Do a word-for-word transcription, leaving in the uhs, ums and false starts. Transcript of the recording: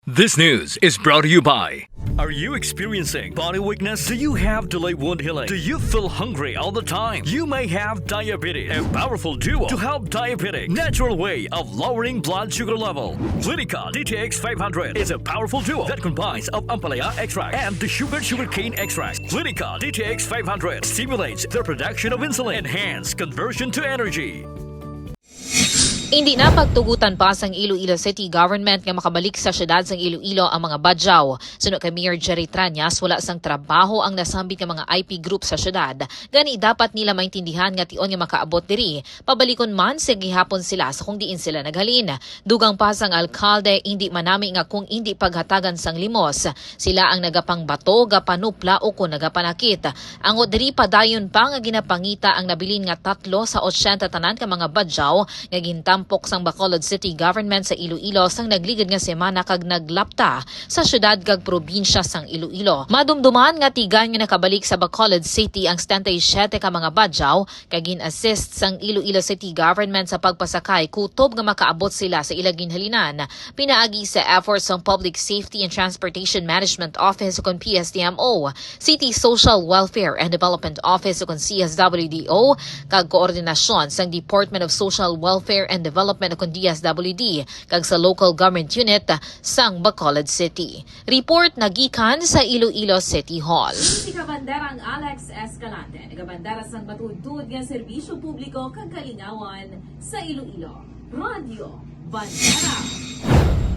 This news is brought to you by. Are you experiencing body weakness? Do you have delayed wound healing? Do you feel hungry all the time? You may have diabetes. A powerful duo to help diabetic natural way of lowering blood sugar level. Clinica D T X five hundred is a powerful duo that combines of ampalaya extract and the sugar sugarcane extract. Clinica D T X five hundred stimulates the production of insulin, enhance conversion to energy. Indi na pagtugutan pa sang Iloilo City Government nga makabalik sa siyudad sang Iloilo ang mga Badjao. Suno kay Mayor Jerry Trañas, wala sang trabaho ang nasambit nga mga I P group sa siyudad. Gani dapat nila maintindihan nga tion nga makaabot diri, pabalikon man sa gihapon sila sa kung diin sila naghalin. Dugang pa sang alkalde, indi manami nga kung indi paghatagan sang limos, sila ang nagapangbato, gapanupla o kon nagapanakit. Angot diri, padayon pa nga ginapangita ang nabilin nga tatlo sa otsenta tanan ka mga Badjao nga gintampok sang Bacolod City Government sa Iloilo sang nagligad nga semana kag naglapta sa siyudad kag probinsya sang Iloilo. Madumduman nga tigan nga nakabalik sa Bacolod City ang setenta y siete ka mga Badjao kag gin-assist sang Iloilo City Government sa pagpasakay kutob nga makaabot sila sa ila ginhalinan pinaagi sa efforts sang Public Safety and Transportation Management Office ukon P S T M O, City Social Welfare and Development Office ukon C S W D O, kag koordinasyon sang Department of Social Welfare and Development ukon D S W D kag sa Local Government Unit sang Bacolod City. Report nagikan sa Iloilo City Hall. Si Kabanderang Alex Escalante, nagabandera sang matuod-tuod nga serbisyo publiko kag kalingawan sa Iloilo. Radyo Bandera.